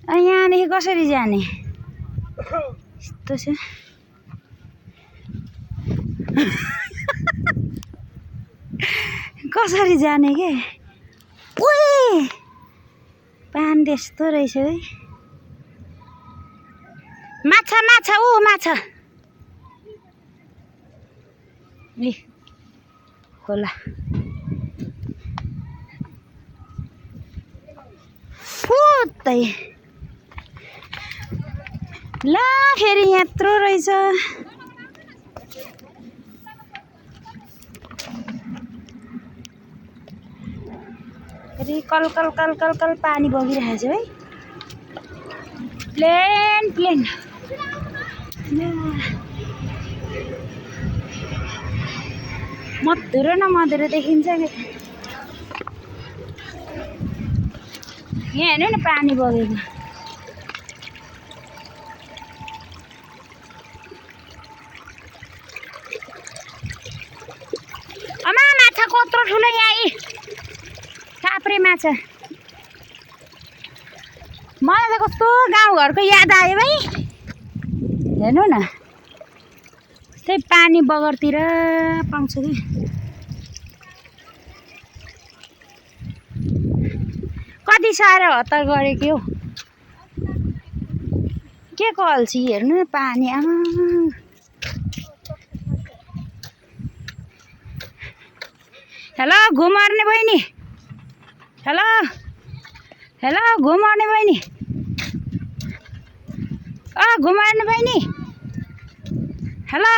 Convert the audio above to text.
यहाँदेखि कसरी जाने यस्तो छ कसरी जाने के ओए पानी यस्तो रहेछ है माछा माछा ओ माछा ए खोला फुत्तै ला फेरि यत्रो रहेछ फेरि कल कल कल कल कल पानी बगिरहेछ है प्लेन प्लेन मधुरो न मधुरो देखिन्छ यहाँ हेर्नु न पानी बगेको अमा माछा कत्रो ठुलो यहाँ काप्रे माछा मलाई त कस्तो गाउँघरको याद आयो भाइ हेर्नु न त्यही पानी बगरतिर पाउँछ कि कति साह्रो हतार गरेको हौ के को अल्छी हेर्नु न पानी हेलो घुमर्ने बहिनी हेलो हेलो घुमर्ने बहिनी घुमर्ने बहिनी हेलो